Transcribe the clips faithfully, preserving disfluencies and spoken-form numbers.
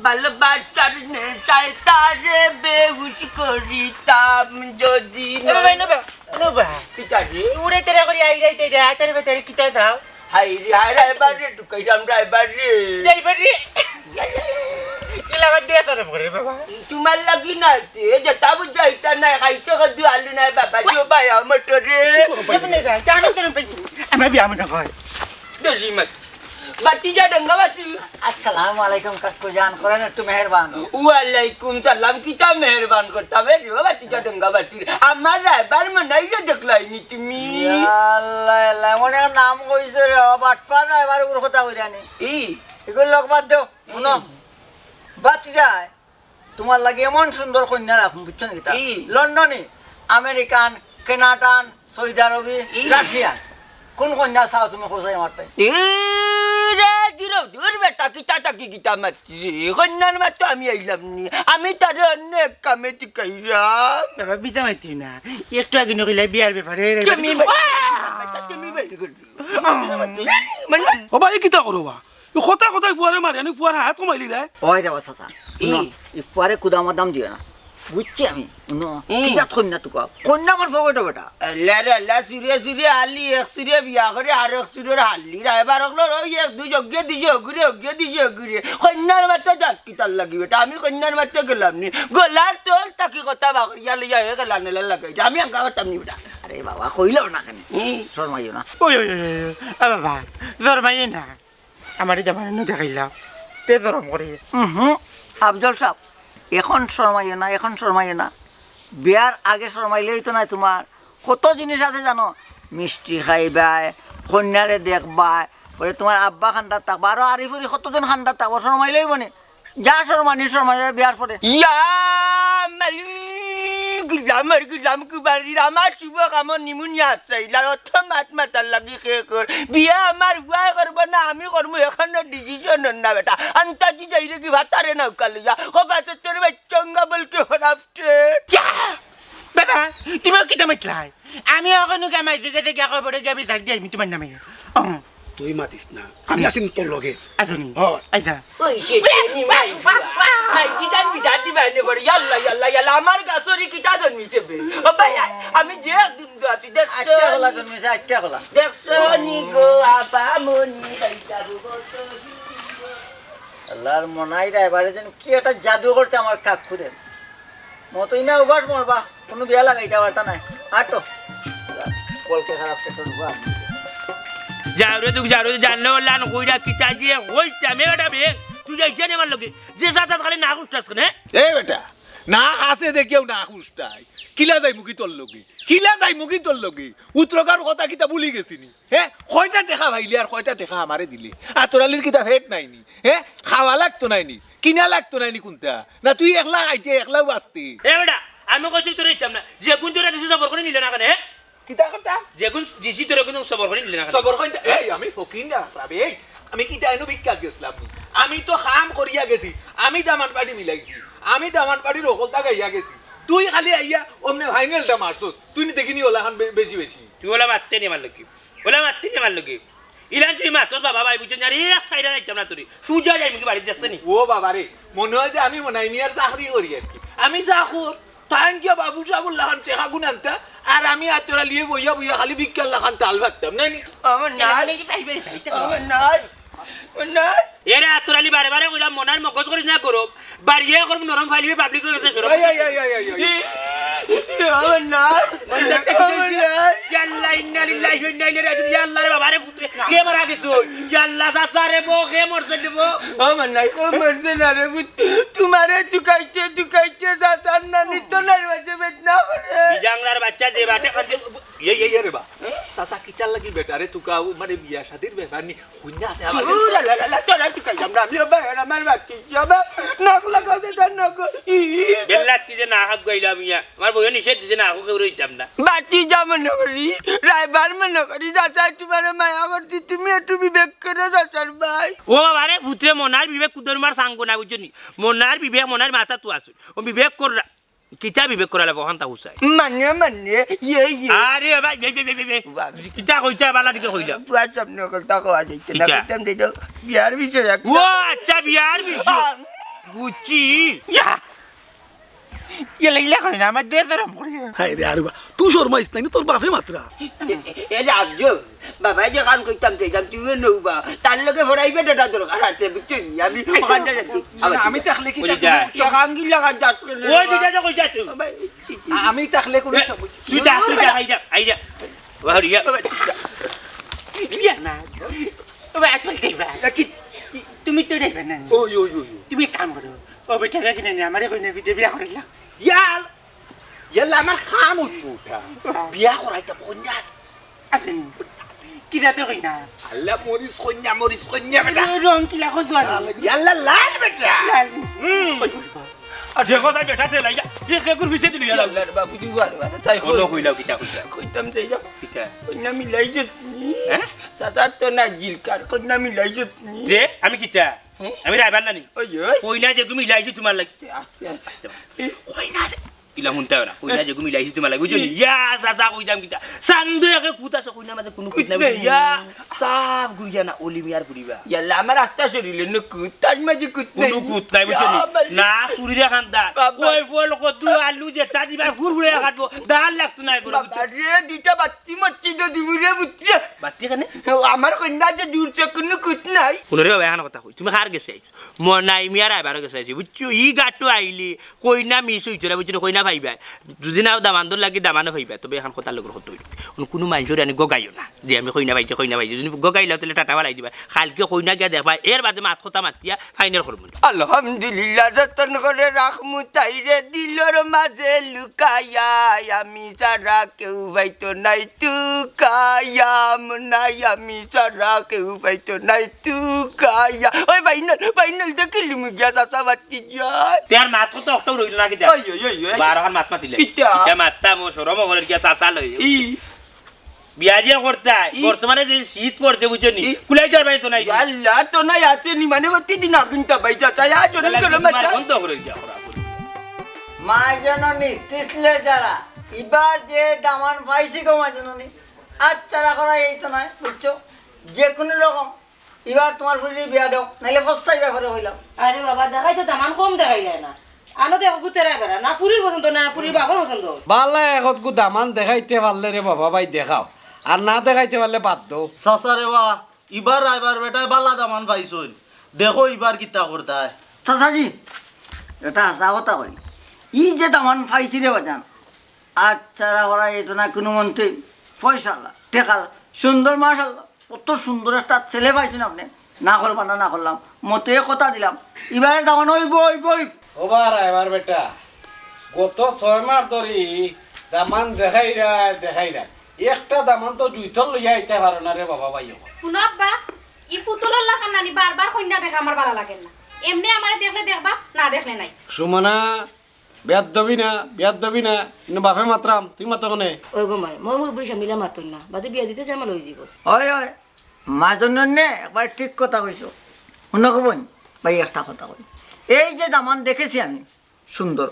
ভালোবাসার নেশায় তারে বেহুশ করিতাম যদি এ বাবা, নয়। এনো বা, এনো বা। কিতা রে? উড়ে তেরা করি আইরাই তেরা, আতারে বাতারে কিতা দাও? হায় রে, হায় রে, এবার রে, ঢুকাইলাম রে, এবার রে। যাইবার রে। ইলা বাদ দিয়া তোরে পড়ে বাবা। তোমার লাগি না, তে যেটা বুঝাইতা না, খাইছো কত আলু নাই বাবা, দিও ভাই, আমার তো রে। এমনি যায়, জানো তো রে ভাই। আমার বিয়া মনে হয়। দরি মাত। বাতিজা ডঙ্গাবাসী। আসসালামু আলাইকুম কাকু জান, করেন একটু মেহেরবান। ওয়ালাইকুম সালাম, কিতা মেহেরবান করতাম, এ রে বাতিজা ডঙ্গাবাসী। আমার রায়বার মনাইরে দেখলাইনি তুমি। ইয়া আল্লাহ, আল্লাহ, এমন এক নাম কইছে রে, বাটপার রায়বার উর কথা কইরানি। ই? এগুলো লোক বাদ দেও, শুনো। বাতিজায়, তোমার লাগি এমন সুন্দর কন্যা রাখুম, বুঝছো নি কিতা? ই। লন্ডনি, আমেরিকান, কানাডান, সৌদি আরবি, ই। রাশিয়ান। কোন কন্যা চাও তুমি, খোঁজাই আমার তাই? এ রে, দূর, দূর বেটা, কিতা তাকি কিতা মাতছি রে? কন্যার মাত তো আমি আইলাম নি। আমি তারে অন্য এক কামে টিকাইলাম। বাবা, বিজা মাইতি না। একটু আগে নকইলাই বিয়ার ব্যাপারে। তুমি বাইরে করো, তুমি বাইরে করো। মানে ও ভাই, কিতা করো বা? ই কথা কথায় ফুয়ারে মারে, আনি ফুয়ার হাত কমাইলি দেয়। ওই রে বাবা চাচা, ই। শুনো, ই ফুয়ারে কুদামাদাম দিও না। বুঝছি আমি, শুনো, ই। কি জাত কন্যা তুকা? কন্যা আমার ফকটো বেটা। আল্লাহ রে আল্লাহ, চুরে চুরে আলি, এক চুরে বিয়া করে আর এক চুরের হাল্লি। রায়বার অকলর ওই এক দুই অগ্গে দিছে অগুরে, অগ্গে দিছে অগুরে। কন্যার মাত্র জাত কিতার লাগি বেটা, আমি কন্যার মাত্র গেলাম নি। গলার তোর তাকি কথা বাগরিয়া লইয়া হে গেলা নেলা লাগাই। আমি আঙ্গা করতাম নি বেটা। আরে বাবা, কইলাও না কেন? ই। শর্মাইও না। ওই, ওই, ওই, ওই, ওই, আ বাবা, শর্মাইও না। আমারে জামাই নু দেখাইলাম, তে শরম করে। হুম, আফজল সাহেব, এখন শরমাইও না, এখন শরমাইও না। বিয়ার আগে শরমাইলে অইতো নায় তোমার। কত জিনিস আছে জানো, মিষ্টি খাইবায়, কন্যারে দেখবায়, পরে তোমার আব্বা খান্দাত থাকবা, আরো আরিফুরি কতজন খান্দাত থাকবো, শরমাইলে অইবো নি? যা শরমানি শরমাইবায় বিয়ার পরে। ইয়া মালিক, গুলাম আর গুলাম কুবারির আমার শুভ কামর নিমুনিয়া চাইলার অত মাত মাতার লাগি কে কর। বিয়া আমার হুয়ায় করবো না, আমি করমু, এখনো ডিসিশন না বেটা। আন্তাজি যাইরে কি ভাতারে নৌকা লইয়া, ও বাচ্চা তোর বাচ্চা অঙ্গা বলকে হরাপ টেট। বাবা, তুমি কিতা মাতলায়? আমি অখনু গিয়া মাইজির গেছে গিয়া খবরে গিয়া বিচার দিয়া আইমু তোমার নামে। অহ। তুই মাতিস না, আমি আছি তোর লগে। আছো নি? অয়। আচ্ছা। ওই যে নি মাই, মাই কি জান বিচার দিবা এনে পড়ে? ইয়াল্লা, ইয়াল্লা, ইয়াল্লা, আমার গাছরি কিতা জন্মিছে বে? ও ভাই, আমি যে একদিন তো আছি, দেখছো আচ্ছা, খোলা নি? জন্মিছে, আচ্ছা, খোলা। দেখছো নি গো, আপা মনি, ভাই যাবো কত দূর। আল্লাহর মনাই রে, এবারে যেন কি একটা জাদু করছে আমার কাকুরে। মতই না উবাস মরবা, কোনো বিয়া লাগাইতে পারতা নাই। আটো। বলকে খারাপ পেটর উবাস। যাও রে, তুই যাও রে, জানলে ওর লান কইরা কিতা দিয়ে হইছে, আমি ওটা বে। তুই যাইছ নি আমার লগে? যে সাথে খালি না খুঁজতাস কেনে? এই বেটা, না আছে দেখিয়াও না খুঁজতাই। কিলা যাইমু কি তোর লগে? কিলা যাইমু কি তোর লগে? উত্তরকার কথা কিতা ভুলি গেছি নি? হে, কয়টা টেকা পাইলে আর কয়টা টেকা আমারে দিলে? আতর আলীর কিতা পেট নাই নি? হে, খাওয়া লাগতো নাই নি? কিনা লাগতো নাই নি কুনটা? না তুই একলা খাইতে, একলাউ বাঁচতে? এ বেটা, আমি কইছি তোরে দিতাম না। যেগুন তোরে দিছি সবর করি নিলে না কেনে, হে? কিতা কথা? যেগুন দিছি তোরে গুন সবর করি নিলে না কেনে? সবর করি নিতে, এই আমি ফকির না, বাবা, এই আমি কিতা এনো ভিক্ষা গেছিলাম নি? আমি তো কাম করিয়া গেছি, আমি দামান বাড়ি মিলাইছি, আমি দামান বাড়ির হকলতা গাইয়া গেছি। তুই খালি আইয়া অমনে ফাইনালটা মারছস, তুই নি দেখিনি ওলাখান বে-, বেশি বেশি। তুই ওলা মারতে নি আমার লগে। ওলা মারতে নি আমার লগে। ইলান তুই মাতস বাবা ভাই বুঝছস নি? আরে এক সাইডে রাখতাম না তোরে। সুজা যাইমু কি বাড়িত দেখতে নি? ও বাবা রে, মনে হয় যে আমি মনাই মিয়ার চাকরি করি আর কি। আমি চাকর, তাইন কিয়া বাবু সাবুর লাখান টেকা গুন আনতা, আর আমি আতর আলিয়ে বইয়া বইয়া খালি ভিক্ষার লাখান তাল ভাবতাম, নাই নি? আমার নাই। ও নাই। ও নাই। এরে আতর আলী বারে বারে কইলাম মনার মগজ করিস না গরম। বাড়িয়ে এখন নরম ফাইলিবে পাবলিক হয়ে গেছে সরম। এই, এই, এই, এই, এই, এই। আমার নাই। আমার নাই। ইয়া আল্লাহ, ইন্না লিল্লাহি ওয়া ইন্না ইলাইহি রাজিউন। ইয়া আল্লাহ রে বাবা রে পুত্রে, কে মারা গেছে? ইয়া আল্লাহ, চাচা রে বো, কে মরছে রে বো? আমার নাই, ও মরছে না রে পুত। তোমারে তুকাইতে, তুকাইতে চাচার না নিত নাই মাঝে বেদনা করে। বিজাংলার বাচ্চা যে বাটে কাঁদে। ইয়ে, ইয়ে, ইয়ে রে বা। চাচা কিতার লাগি বেটারে তুকাও, মানে বিয়া শাদির ব্যাপার নি। হুইনা আছে আমার। ও লা লা লা লা, তোরা তুকাইলাম না, আমি আবার আমার বাকি যাবা। নক লাগাতে তার নক। বেল্লাত কি যে না হাক গাইলাম ইয়া। আমার বউয়ে নিষেধ দিছে না, হাকু কেউ রইতাম না। বাতি যা মনে করি, রায়বার মনে করি, চাচা তোমারে মায়া করছি, তুমি একটু বিবেক করো চাচার ভাই। ও বাবা রে, পুত্রে মনার বিবেক কুদরমার সাঙ্গ না, বুঝছো নি? মনার বিবেক, মনার মাথা তো আছে। ও বিবেক কর রা-, কিতা বিবেক করালে বহান তা উসাই? মানে, মানে, ইয়ে, ইয়ে। আরে বাবা, বে, বে, বে, বে, বে। বাবা। কিতা কইতা বালা দিকে কইলা? পুয়ার সামনে কথা কওয়া যাইতো না, কিতা? কইতাম যে তো বিয়ার বিষয় এক। ও আচ্ছা, বিয়ার বিষয়। আ- বুঝছি। ইয়া। ইয়া লাইলা কই না, আমার দেশ ধরম করে। হায় রে আরুবা, তুই শর্মাইস না, তোর বাপে মাতরা। এ রাজ্য, বাবায় যেখান কইতাম চাইতাম, তুমিও নৌবা। তার লগে ফরাইবে দাদা দরকার আছে, বুঝছো নি? আমি ওখানটা যাচ্ছি। না, আমি থাকলে কি ওই যা। সকাঙ্গি লাগা যাচ্ছে না। ওই যা, যা, কই যাচ্ছ? বাবা, ছি, ছি। আমি থাকলে কোনো সমস্যা তুই যা, তুই যা, আই যা, আই যা। বাবা, ছি, ছি। ইয়া না। বাবা, এত দেখবা। কি? তুমি তো দেখবে না। ওই, ওই, ওই, ওই। তুমি এক কাম করো। ও বেটা, কিনে নে, আমারে কইনা বিদে বিয়া করিলা। ইয়া, ইয়াল্লা, আমার কাম অইতো ওটা। বিয়া করাইতাম, কইনা আছে। আছে নি? কি জাতর কইনা? আল্লাহ, মরিচ কইনা, মরিচ কইনা বেটা। র-, রং কিলা কইছো আমি? ইয়াল্লা, লাল বেটা। লাল। হুম। আর দেখো তাই বেটা ঠেলাই যা। এ কেকুর পিছে দিল ইয়াল্লা। ইয়াল্লা রে বাবু, তুই বার বার, তাই কই। কইলাও কিতা কইতা? কইতাম যে যা। কিতা? কইনা মিলাই যেত নি। হ্যাঁ? সাতার তো না জিলকার, কইনা মিলাই যেত নি। দে, আমি কিতা? হ্যাঁ? আমি রাইবার নানি। ওই, ওই। কইনা যে তুমি মিলাইছি তোমার লাগি। আচ্ছা, আচ্ছা। কইনা যে ইলা হুনতে হয় না। কইনা যে ঘুমি লাইছি তোমার লাগি, বুঝছো নি? ইয়া, চাচা, কইতাম কিতা? চান্দো একে কুত আছে, কইনার মাঝে কুনু কুত নাই, নাই। ইয়া, সাফ ঘুরিয়া না, অলি মিয়ার ঘুরিবা। ইয়াল্লা, আমার আস্তা শরীরে নু কুত, তার মাঝে কুত নাই। কুনু কুত নাই, বুঝছো নি? ইয়া, মালিক। না, চুরিরে খান্দা। বাবা। কই ফল, কদু, আলু, যেটা দিবা, ফুরফুরে কাটবো। ধান লাগতো না, এগুলো, বুঝছো? বাবা রে, দুইটা বাত্তি মরছি তো দিমু রে, বুঝছো? বাত্তি কেনে? ও, আমার কইনা যে দূর চোখ, কুনু কুত নাই। হুনো রে বাবা, এখন কথা কই। তুমি কার গেছে আইছো? মনাই মিয়ার আইবার গেছে আইছি, বুঝছো? ই গাটো আইলি, কইনা মিস অইতো না, বুঝছো নি? কইনা পাইবা। যদি না দামান্দর লাগি দামানও পাইবা, তবে এখন কথার লগর কথা অইল। কুনু, কুনু মাইনষরে আনি গগাইও না। যে আমি কইনা পাইছি, কইনা পাইছি। যদি গগাইলাও, তাইলে টাটা বালাই দিবা। কাইলকে কইনা গিয়া দেখবা, এর বাদে মাত কথা মাতিয়া ফাইনাল করমু। আলহামদুলিল্লাহ, যতন করে রাখমু তাইরে দিলর মাঝে লুকাইয়া। আমি ছাড়া কেউ পাইতো নাই তুকাইয়া, মনাই আমি ছাড়া কেউ পাইতো নাই তুকাইয়া। ওই ফাইনাল, ফাইনাল দেখিলি মুগিয়া চাচা বাতি যায়। তে আর মাত কথা একটাও রইল না কিতা? ওই, ওই, ওই, ওই। বারো খান মাত মাতিলে। কিতা? কিতা মাততাম, ও শরম অকলের গিয়া চাচা লই। ই। বিয়া যে করতায়, ই। বর্তমানে যে শীত পড়ছে, বুঝছো নি? ই। কুলাই যার বাড়ি তো নাই। আল্লাহ, তো নাই আছে নি, মানে প্রতিদিন আগুন তো ভাই চাচা, আজ অনেক তাহলে গরম তোমার আছে। বন্ধ করে দিয়া করা। মা জননী, তিসলে যারা, ইবার যে দামান পাইছি গো মা জননী, আচ্ছা রাখো না, এই তো নয়, বুঝছো? যে কোনো রকম, ইবার তোমার ফুরিরে বিয়া দাও, নাইলে পস্তাইবা পরে কইলাম। আরে বাবা, দেখাই তো দামান কম দেখাই যায় না। আনো দেখো গুতেরা বেড়া, না ফুরির পছন্দ, না ফুরির বাবার পছন্দ। বালা একত গু দামান দেখাইতে পারলে রে বাবা ভাই দেখাও, আর না দেখাইতে পারলে বাদ দাও। চাচা রে বা, ইবার রাইবার বেটায় বালা দামান পাইছইন। দেখো ইবার কিতা করতায়। চাচাজি, এটা হাছা কথা কই। ই যে দামান পাইছি রে বাজান, আচ্ছা, ওরা এই তো না কোনো মন্ত্রী, পয়সালা, টেকালা, সুন্দর মাশাল্লাহ, কত সুন্দর একটা ছেলে পাইছইন আপনে। না করবা না, না করলাম, মতে কথা দিলাম, ইবারে দামান অইবো, অইবো, অইবো। ও বা রাইবার বেটা, গত ছয় মাস ধরি দামান দেখাইরা, দেখাইরা, একটা দামান তো দুইতর লইয়া আইতে পারো না রে বাবা ভাই। হুনো আব্বা, ই পুতুলর লাখান নানি বারবার কইন্যা দেখা আমার ভালা লাগের না। এমনে আমারে দেখলে দেখবা, না দেখলে নাই। সুমনা, বেয়াদ্দবি না, বেয়াদ্দবি না, ইনো বাপে মাতরাম, তুই মাতো কেনে? ওই গো মাই, মই মুরব্বির সামনে ইলা মাতইন না, বাদে বিয়া দিতে ঝামেলা অইযিবো। ওই, ওই, মাজননে একবার ঠিক কথা কইছো। হুনো গো বইন, ভাই একটা কথা কই। এই যে দামান দেখছি আমি, সুন্দর।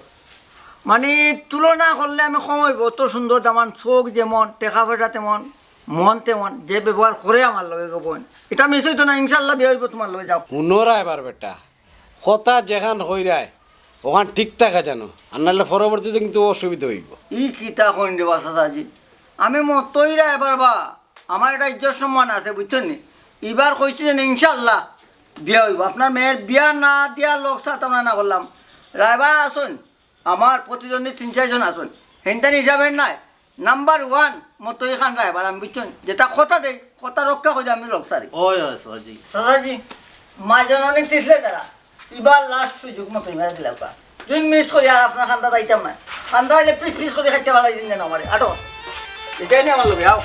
মানে, তুলনা করলে আমি কম অইবো, অত সুন্দর দামান, চোখ যেমন, টেকা পয়সা তেমন, মন তেমন, যে ব্যবহার করে আমার লগে গো বইন। ইটা মিস অইতো না, ইনশাআল্লাহ বিয়া অইবো তুমার লগে, যাও। হুনো রাইবার বেটা, কথা যেখান কইরায়, ওখান ঠিক থাকা জানো, আর নাইলে পরবর্তীতে কিন্তু অসুবিধা অইবো। ই কিতা কইন রে বা চাচাজি, আমি মতই রাইবার বা, আমার একটা ইজ্জত সম্মান আছে, বুঝছইন নি? ইবার কইছি যে ইনশাআল্লাহ বিয়া অইবো। আপনার মেয়ের বিয়া না দিয়া লোক সাথে আমরা না করলাম। রাইবার আছইন, আমার প্রতিদ্বন্দ্বী তিন চাইরজন আছইন, হেনতান হিসাবে নাই। নাম্বার ওয়ান মতই খান রাইবার, আমি বুঝছইন, যেটা কথা দেই, কথা রক্ষা করি আমি লোক সারি। ওই, ওই, চাচাজি। চাচাজি, মাজননে তিসলে যারা, ইবার লাস্ট সুযোগ মতই মারা দিলাম বা। দুই মিস করি আর আপনার খান্দা যাইতাম না। খান্দা অইলে পিস পিস করি খাইতে ফালাই দিন যেন আমারে। আটো। এটাই নিয়ে আমার লগে, আও।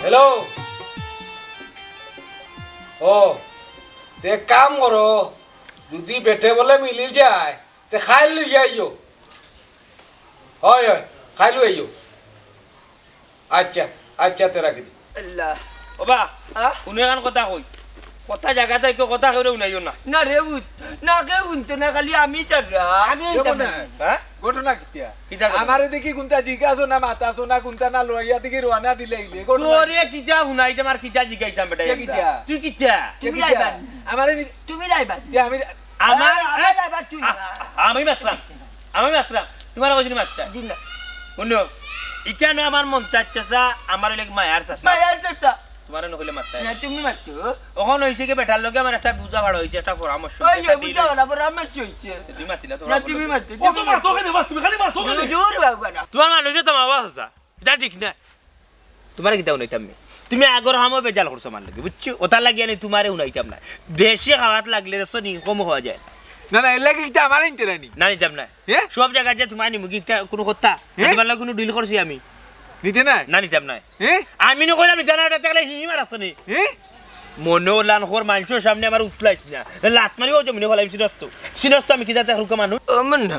হ্যালো। ও, তে কাম করো, যদি বেটে বলে মিলি যায়, তে খাইল লইয়া আইও। হয়, হয়, খাইল আইও। আচ্ছা, আচ্ছা, তে রাখি দি। আল্লাহ। ও বা, হ্যাঁ? হুনো এখান কথা কই। কথা জাগাত থাকি কথা কেউরে হুনাইও না। না রে, হুন-, না, কেউ হুনতো না, খালি আমি ছাড়া। আমি দেখো না। হ্যাঁ? ঘটনা কিতা? কিতা ঘটনা? আমারে দেখি কুনটা জিজ্ঞাসো না, মাতাসো না, কুনটা না লইয়া দেখি রওয়ানা দিলাইলে। ঘটনা তোরে কিতা হুনাইতাম আর কিতা জিগাইতাম বেটা কে আমরা? কিতা? তুই কিতা? কে তুমি কিতা? রাইবার। আমারে নি-, তুমি রাইবার। কে আমি? আমার, আরে, আরে, রাইবার তুই না। আ-, আমি মাতরাম। আমি মাতরাম। তুমারে কইছি নি মাততা? জি না। হুনো, ইখানো আমার মন্তাজ চাচা, আমার অইলো মায়ার চাচা। মায়ার চাচা। তুমারে নকইলে মাততা। না, তুমি মাতছো। অখন অইছে কি বেটার লগে আমার একটা বুঝা ফাড়া অইছে, একটা পরামর্শ অইছে, ওই, একটা ওই, deal বুঝা অইছে। ফাড়া পরামর্শ অইছে। তুমি মাতিলা, না, তুমি মাতছো। মাতছো, ও, তুমি মাতছো। মাতছো, তুমি খালি মাতছো, খালি। দূর, দূর, বাবা না। তুমার মানুষে তো মাওয়া চাচা। ইটা ঠিক না। তুমারে কিতা হুনাইতাম নি? তুমি আগর হামো বেজাল করছো আমার লগে, বুঝছো? ওটার লাগি আমি তুমারে হুনাইতাম না। বেশি খাওয়াত লাগলে দেখছো নি, কম খাওয়া যায়। না, না, এর লাগি কিতা আমারে নিতে নানি? না, নিতাম না। এ? সব জাগাত যে তুমারে নিমু, কিতা কুনু কথা? এ? তুমার লগে কুনু deal করছি আমি? নিতে নাই? না, নিতাম না। এ? আমি নু কইলাম নিতে না, ওটা দেখলে হি হি মারাছ নি। এ? মনো অলান কর, মানষর সামনে আমার উতলাইস না। লাত মারিও জমিনে ফালাইম, চিনস তো। চিনস তো আমি কিতা দেখরুকা মানুষ। ও মনাই,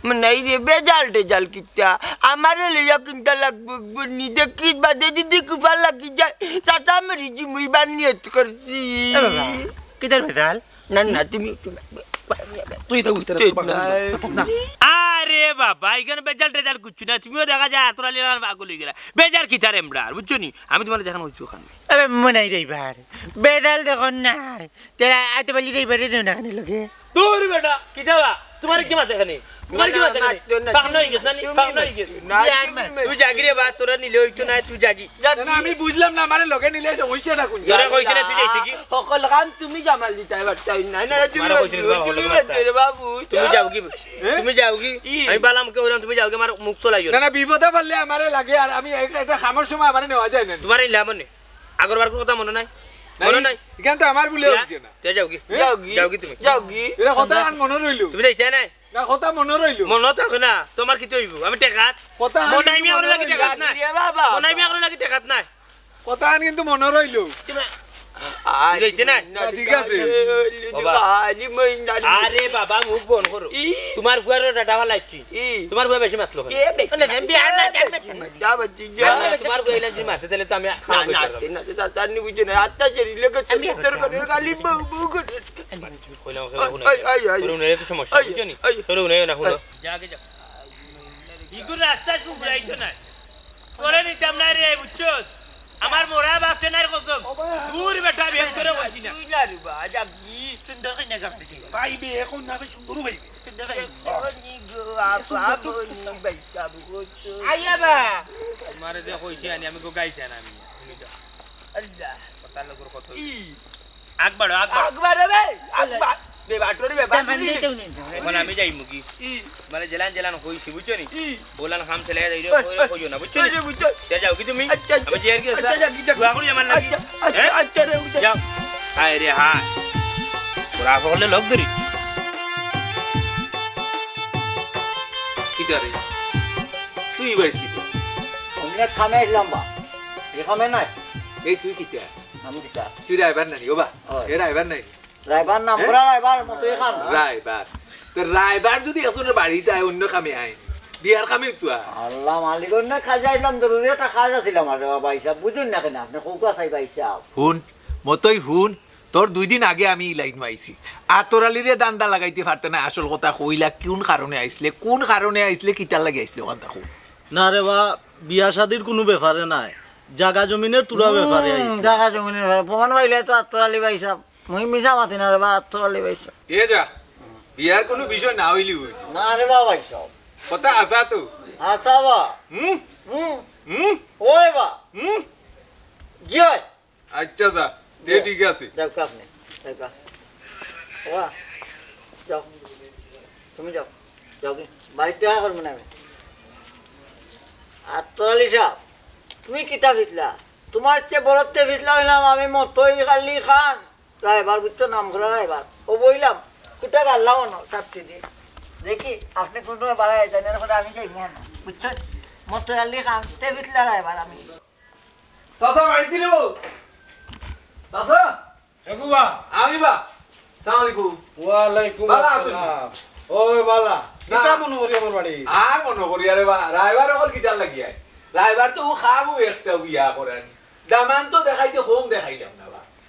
মনাই রে, বেজাল টেজাল কিতা? আমারে লইয়া কিনতা লাগবো, বুনি দেখিস বাদে যদি কুফা লাগি যায়, চাচা মরি যিমু, ইবার নিয়ত করছি। এ বাবা, কিতার বেজাল? না, না, তুমি, তুমি, তুই তো বুঝতে পারছিস না। না। আরে বাবা, ইখানো বেজাল টেজাল কিচ্ছু না। তুমিও দেখা যায় আতর আলীর লাখান পাগল অইগেলা। বেজাল কিতার এমরার, বুঝছো নি? আমি তুমারে যেখান কইছি অখান। আবে মনাই রে ভাই, বেজাল দেখো না। তেরা আইতে পারলি রে ভাই, রে না কেনে লগে? দূর বেটা, কিতা বা? তুমারে কে মাতে এখানে? তুমারে কে মাতে এখানে? মাততো না, পাকনা অইগেছ না নি? তুমি পাকনা অইগেছ। না, বিয়ার তুমি মা। তুই যাগি রে বা, তোরে নিলে অইতো নায়, তুই যাগি। না, না, আমি বুঝলাম না, আমারে লগে নিলে সমস্যাটা কুন? তোরে কইছি না, তুই যাইতে কি? হকলখান তুমি জামাল দিতায় পারতায় না, না, তুমি মাতছো রে বাবু, তুমি যাওগি? হ্যাঁ? তুমি যাওগি? ই। আমি বালা মুখে কইলাম, তুমি যাওগি, আমার মুখ চলাইও না। না, না, বিপদে পড়লে আমারে লাগে, আর আমি এক-, একটা কামর সময় আমারে নেওয়া যায় না। তুমারে নিলাম নে। আগর বার কুনু কথা মনো নাই? মনো নাই? ইখান তো আমার ভুলে অইছে না। তে যাওগি? হ্যাঁ? যাওগি? যাওগি তুমি? যাওগি? এরা কথা আর মনো রইলো। তুমি যাইতায় নায়? না, কথা মনো রইলো। মনো থাকে না, তুমার কিতা অইবো? আমি টেকাত। কথা আর মনাই মিয়া অইলো নাকি টেকাত নায়? রে বাবা। মনাই মিয়া অইলো নাকি টেকাত নায়? কথা আন কিন্তু মনো রইলো। তুমি আরে যাইতে নায়? না, ঠিক আছে। বাবা। আরে বাবা, মুখ বন্ধ করো। ই। তুমার ফুয়ারও ডাটা ফালাইছি। ই। তুমার ফুয়া বেশি মাতলো কেনে? এ, বেশি না, না, বিয়ার না, বিয়ার না। যা বাচ্চি, যা। না, না, তুমার ফুয়া ইলা যদি মাতে, তাইলে তো আমি না, খাওয়া না, বইতে পারবো। না, না, তার নি বুঝে না। আত্তা চেরি লোকে আমি তোর করে খালি বউ, বউ করে। কইলাম, ওই, ওই, ওই, ওই। তোর উনারে তো সমস্যা, ওই, বুঝছো নি? ওই। তোর উনারে না, হুনো। যা আগে যা। ইগুর রাস্তা কুকুর আইতো না। তোরে নিতাম না রে, বুঝছস? আমার মরা বাপে নার কসম। ও বাবা। দূর বেটা, আমি হেন করে কইছি না। তুই না রে বা, যা কি সুন্দর কইনা গাম দিছি। পাইবে, এখন না ভাই সুন্দর পাইবে। সুন্দর কইনা। ও নি গো, আপা, সুন্দর তো বনি, ভাই, সব করছো। আইয়া বা। তোমারে যে কইছি আনি, আমি গো গাইছি না আমি। আল্লাহ। কথা লগর কথা। ই। আকবার, আকবার। আকবার রে, আকবার। বে বাটরি বে, বাটরি। এখন আমি যাইমুগি। ই। মানে জেলান জেলান কইছি, বুঝছো নি? ই। ওলান খাম চলে যাই রে, ওই, কইও, ওই, কইও না, বুঝছো নি? ওই রে, বুঝছো। তে যাওগি তুমি? আচ্ছা, আচ্ছা। আমি যাই আর কি, আচ্ছা, আচ্ছা। আচ্ছা, আচ্ছা। দোয়া করি আমার লাগি। আচ্ছা, আচ্ছা, হ্যাঁ? আচ্ছা রে, বুঝছো। যাও। হায় রে হায়। ওরা হকলে লগ ধরি। কিতা রে? তুই ভাই কিতা? আমি এক কামে আইলাম বা। এ কামে নাই। এই তুই কিতা? আমি কিতা? তুই রাইবার নানি, ও বা? হয়। এ রাইবার নানি? রাইবার নাম হ্যাঁ? করা রাইবার মতো এখান। রাইবার। তো রাইবার যদি একজনের বাড়িত আয়, অন্য কামে আয়, বিয়ার কামে তো আয়। আল্লাহ মালিক, অন্য কাজে আইলাম, জরুরি একটা কাজ আছিল আমার, বাবা হিসাব, বুঝুন না কেনে আপনে, কৌকা চাই ভাই সাহেব। হুন, মতই হুন, তোর দুই দিন আগে আমি ই লাইন পাইছি। আতর আলীরে ধান্দা লাগাইতে পারতে না, আসল কথা কইলা, কোন কারণে আইছলে, কোন কারণে আইছলে, কিতার লাগি আইছলে, ওখান থাকো। না রে বা, বিয়া শাদির কুনু ব্যাপারে নায়, জাগা জমিনের তুরা ব্যাপারে হুম, আইছি। জাগা জমিনের ব্যাপারে। প্রমাণ পাইলে তো আতর আলী ভাই সাহেব। মুই মিছা মাতি না রে বা, আতর আলী ভাই সাহেব। এ যা, বিয়ার কুনু বিষয় না অইলে অইল। না রে বা ভাই সাহেব। কথা আসা তো। আসা বা। হুম? হুম। হুম? ওই বা। হুম? জি হয়। আচ্ছা যা, দে যাও। ঠিক আছে। যাও, কাজ নেই। যাও, কাজ। ওয়া, যাও। তুমি যাও। যাও কি? বাড়িত দেখা করবো না আমি। আতর আলী সাহেব, তুমি কিতা ফিতলা? তোমার চেয়ে বড়তে ফিতলা হইলাম আমি মতই খালি খান। রায়বার বুঝছো, নাম করা রায়বার। ও বইলাম, কুটা গাল্লা মনো, ছাত্রী দিয়ে। দেখি, আপনি কোন সময় বাড়াই যান, এর ফলে আমি যাই না, বুঝছেন? মতই আলী খান, তে ফিতলা রায়বার আমি। চাচা, মাইক দিল। চাচা? এগু বা? আমি বা। সালাম আলাইকুম। ওয়ালাইকুম বালা আছেন? আসসালাম। ওই বালা। না। কিতা মনো করি আমার বাড়ি? আর মনো করি, আরে বা, রায়বার অকল কিতার লাগি আয়? রায়বার তো ও খাবো একটা বিয়া করানি। দামান তো দেখাইতে কম দেখাইলাম না বা।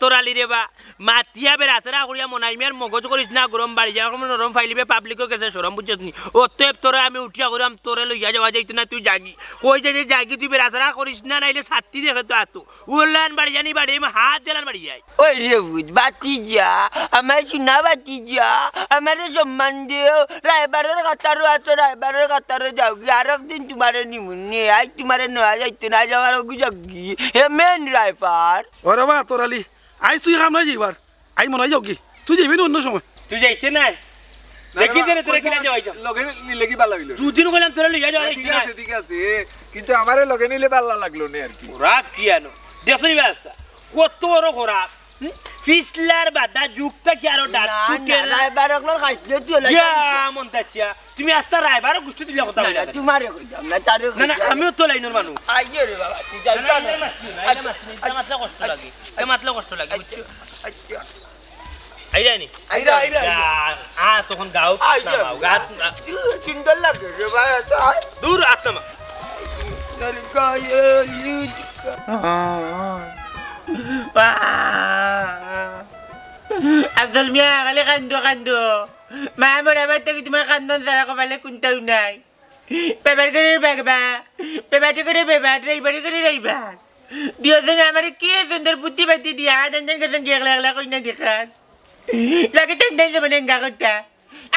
তোরালি রে বা, মাতিয়া বেড়াছেড়া করিয়া মনাই মিয়ার মগজ করিস না গরম, বাড়ি যাওয়ার সময় নরম পাইলিবে, পাবলিকও গেছে শরম, বুঝছস নি? অতএব তোরে আমি উঠিয়া কইরাম, তোরে লইয়া যাওয়া যাইতো না, তুই যাগি। কই যে, যে যাগি, তুই বেড়াছেড়া করিস না, নাইলে ছাত্তি দেখে তো আতো। উল্লান বাড়ি জানি বাড়ি, আমি হাত দিলান বাড়ি যাই। ওই রে বুঝ, বাতি যা, আমার সোনা বাতি যা, আমারে সম্মান দেও। রায়বারর কাতারও আছো, রায়বারর কাতারও যাওগি, আর একদিন তোমারে নিমুনে, আই তোমারে নেওয়া যাইতো না, আজ আমার ওগু যাওগি। হে মেন রায়বার। ওরে বা, তোরালি, আইজ তুই কাম নাই যাইবার। আই মনাই যাওগি। তুই যাইবি না অন্য সময়। তুই যাইতে নাই। না, দেখি না, না, তোরে, তোরে কিনা যাওয়াই যাও। লগে নিলে কি ভালা অইলো? দুদিন কইলাম তোরে লইয়া যাওয়া না, যাইতে ঠিক না। আছে, ঠিক আছে। কিন্তু আমারে লগে নিলে ভালা লাগলো না আর কি। খরাপ কি আনো? দেখছনি বা আচ্ছা। কত বড় খরাপ। হুম? ফিসলার বাদা যুগটা কি আরো ডাক না, ছুটে না, না? রায়বার অকলর খাইছলে তুই ওলাই ইয়া, যাবি। মন্তাচ্চা। তুমি আস্তা রায়বারও গুষ্টি তুলিয়া কথা না, বলে না, আছো। তোমারে কইতাম না, তারে না, না, কইতাম। আমিও তো লাইনর মানুষ। আইয়ে রে বাবা, তুই যাস না, না, না। ইটা মাতলে, ইটা মাতলে, ইটা মাতলে কষ্ট লাগে। ইটা মাতলে কষ্ট লাগে, বুঝছো? আইরা নি? আইরা, আইরা, আইরা। আ, আ, তখন গাও আইরা। নামাও, গাত না। সুন্দর লাগে রে ভাই, আচ্ছা, আয়। দূর, আত নামা। আফজল মিয়া, খালি কান্দো, কান্দো। মা মরার বাদ থাকি তোমার কান্দন ছাড়া কপালে কুন্তাও নাই। বেবার ঘরর বেবা, বেবাটে করে বেবা, ড্রাইভারে করে ড্রাইভার। দিও যেন আমারে কি সুন্দর বুদ্ধি বাদ্ধি দিয়া, দেন দেন গেছেন গিয়া একলা একলা কইনা দেখার। লাগে দেন দেন যেমন এঙ্গা করতা।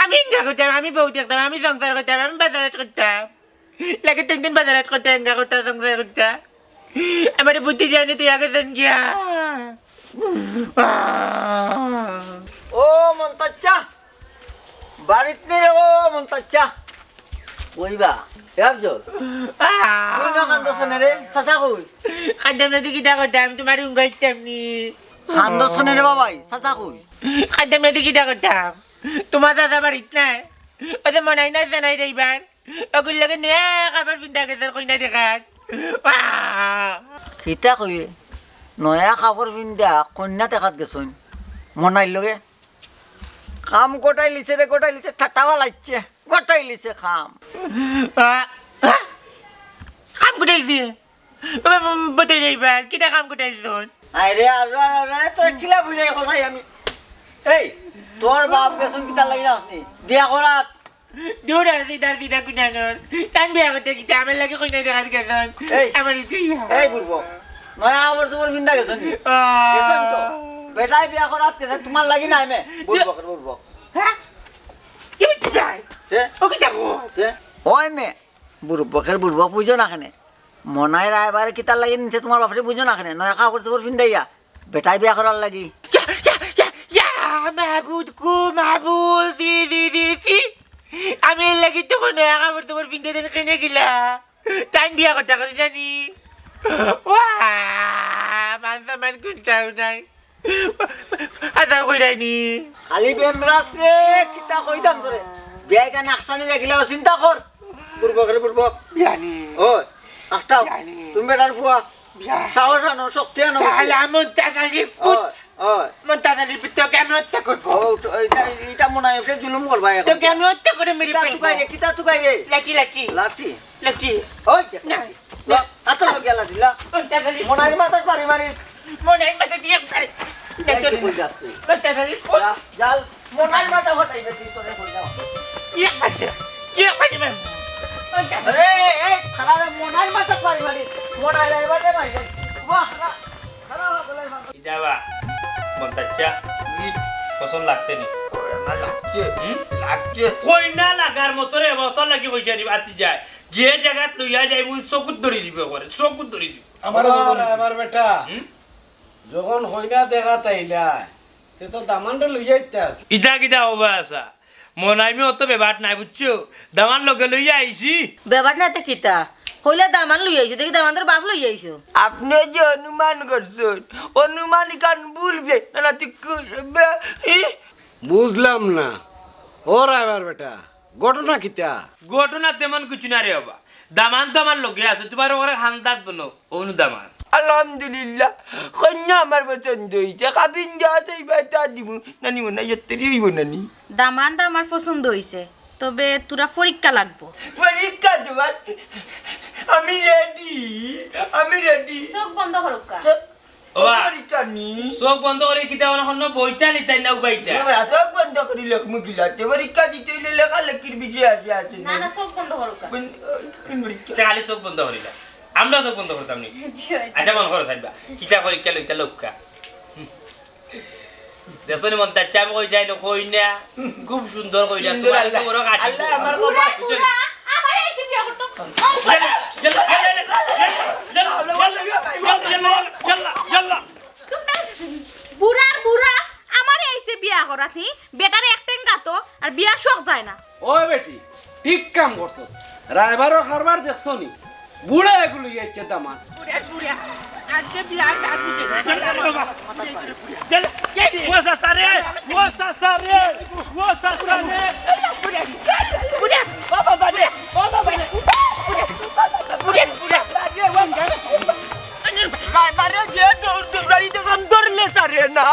আমি এঙ্গা করতাম, আমি বউ দেখতাম, আমি সংসার করতাম, আমি বাজার হাট করতাম। লাগে দেন দেন বাজার হাট করতা, এঙ্গা করতা, সংসার করতা। আমারে বুদ্ধি দিয়া নি তুই আগে দেন গিয়া। ও মন্তাচ্চা, বাড়িত নি রে ও মন্তাচ্চা। কইবা, এ আফজল, কই না কান্দছ না রে? চাচা কই? কান্দতাম না তো কিতা করতাম, তোমার উঙ্গাইতাম নি। কান্দছ না রে বাবাই, চাচা কই? কান্দতাম না তো কিতা করতাম, তোমার চাচা বাড়িত নাই। ওই যে মনাই না জানাই রে এবার। ওগুর লগে নয়া কাপড় পিন্দা গেছে কইনা দেখাত। আহ! কিতা কইবে? নয়া কাপড় পিন্দা কইনা দেখাত গেছইন। মনাইর লগে? কাম গোটাই লিছে রে, গোটাই লিছে, ঠাটা ফালাইছে। গোটাই লিছে কাম। আহ! আহ! কাম গোটাই লিছে? ও বাবা, বাবা, বাবা, এবার কিতা কাম গোটাই লিছইন? আরে, আরে, আরে, আরে, তোর কিলা বুঝাই কথাই আমি? এই, তোর বাপ গেছইন কিতার লাগি না আপনি? বিয়া করাত। দূর আছে, দার দিদা কুনানোর। তান বিয়া করতে কিতা, আমার লাগি কইনা দেখাত গেছইন। এই, আমার ইচ্ছা। এই বুড়বক, নয়া কাপড় চোপড় পিন্দা গেছইন নি? আহ। গেছইন তো। বেটায় বিয়া করাত গেছে, তোমার লাগি না এমে। বুড়বকের বুড়বক। হ্যাঁ? কি বুঝছি ভাই? তে? ও কিতা কয়? তে? ওই মে, বুড়বকের বুড়বক বুঝো না কেনে? মনাই রায়বারে কিতার লাগি নিছে তোমার বাপরে বুঝো না কেনে? নয়া কাপড় চোপড় পিন্দাইয়া। বেটায় বিয়া করার লাগি। ইয়া, ইয়া, ইয়া, ইয়া, মাবুদ গো, মাবুদ, জি, জি, জি, জি। আমি এর লাগি তো কোনো কাপড় তোমার পিন্দে দেন কেনে গেলা। তাই বিয়া কথা করি জানি। ওয়া, মান সম্মান কুন্তাও নাই। আদা কইরাইনি। খালি বেমরাস রে, কিতা কইতাম তোরে। বিয়া এখানে আখটানি দেখিলে চিন্তা কর। বুড়বক রে, বুড়বক। বিয়ানি। ও, আখটাও। বিয়ানি। তুমি বেটার ফুয়া। বিয়া। সাহস আনো, শক্তি আনো। তাহলে আমি তাড়াতাড়ি পুত। ওই, ওই। মন তাড়াতাড়ি পুত, তোকে আমি হত্যা করবো। ও, তো এটা, এটা মনে হয় সে জুলুম করবা এখন। তোকে আমি হত্যা করে মেরে কিতা ফেলবো। তুকাই রে, কিতা তুকাই রে? লাঠি, লাঠি। লাঠি? লাঠি। ওই যে। না। ল, আতো লগে লাঠি, ল। মন তাড়াতাড়ি। মনাইর মাথাত বাড়ি মারি। মনাইর মাথাত দিয়া বাড়ি। এই যে কই যাস তুই? মন তাড়াতাড়ি। যা, যা, মনাইর মাথা ফাটাই দে তুই, তোরে কই যাও। ইয়ে পাইছে, ইয়ে পাইছে ম্যাম। আরে, এই, খালা রে, মনাইর মাথাত বাড়ি মারি। মনাইর এবারে মারি। বাহ, না। ইটা বা, মন্তাচ্চা, ই, পছন্দ লাগছে নি? ওরে আমার লাগছে, হুম? লাগছে। কইনা লাগার মতো রে, মতো লাগি কইছে নি, বাতি যায়। যে জাগাত লইয়া যাইমু, চকুত ধরি দিবে ওরে, চকুত ধরি দিবে। আমার ও, পছন্দ হইছে। আমার বেটা, হুম? যখন কইনা দেখাত আইলা, তে তো দামানরে লইয়া আইতা। ইটা কিতা অবা আছা? মনাই মি অত বেবাট নাই, বুঝছো? দামান লগে লইয়া আইছি। বেবাট নাই তে কিতা? কইলা দামান লইয়া আইছো, দেখি দামানর বাপ লইয়া আইছো। আপনে যে অনুমান করছইন, অনুমান ইখান ভুল বে-, না, না, তুই কু-, বে-, ই? বুঝলাম না। ও রায়বার বেটা, ঘটনা কিতা? ঘটনা তেমন কিছু না রে বাবা। দামান তো আমার লগে আছে, তোমার ওখানে খান্দাত বনো, অনু দামান। আলহামদুলিল্লাহ, কইনা আমার পছন্দ হইছে। কাবিন যা আছে, ইবায় তা দিমু। নানি মনাই, এত্তরি হইব নানি। দামান তো আমার পছন্দ হইছে, তবে তোরা পরীক্ষা লাগবো। পরীক্ষা দেবার? আমি রেডি, আমি রেডি। চোখ বন্ধ করুক্কা। চোখ বাবা, পরীক্ষা নি। চোখ বন্ধ করি কিতা অনো অনো বইতা নিতা না উবাইতা? বাবা, চোখ বন্ধ করি লেখমু কিলাতে? পরীক্ষা দিতে অইলে লেখালেখির বিষয় আছে, আছে না, না। না, চোখ বন্ধ করো কা। কোন, কোন পরীক্ষা? তে খালি চোখ বন্ধ করিলা। আমরা চোখ বন্ধ করতাম নি। জি, জি। আচ্ছা, মন করো থাকবা। কিতা পরীক্ষা লইতা লউক্কা। দেখছো নি মন চাইছে, আমি কই যাই না, কই না। খুব সুন্দর কইলা, সুন্দর তোমার আল্লাহ। তো বড় কাটি। আল্লাহ, আমার বুড়া, কপাল। বুড়া, আমারে আইছে বিয়া করতো। ইয়াল্লা, ইয়াল্লা, ইয়াল্লা, ইয়াল্লা, ইয়াল্লা, ইয়াল্লা, ইয়াল্লা, ইয়াল্লা, ইয়াল্লা, ইয়াল্লা। তোমরা বুড়ার বুড়া, আমারে আইছে বিয়া করাত, হি? বেটারে এক টেঙ্গা তো, আর বিয়ার শখ যায় না। ওই বেটি, ঠিক কাম করছো। রায়বারও কারবার দেখছো নি? বুড়া এগুলো ইয়ে ইচ্ছে দামান। বুড়া, বুড়া, আজকে বিয়ার কাজ দিতে না। ইয়াল্লা, ইয়াল্লা, ইয়াল্লা। ও চাচা রে, ও চাচা রে, ও চাচা রে। বুড়া, বুড়া, ও বাবা রে, ও বাবা রে। বুড়া, বুড়া, বুড়া। রায়বারে যে দৌড় দৌড়াইতে ধরলে সারে না।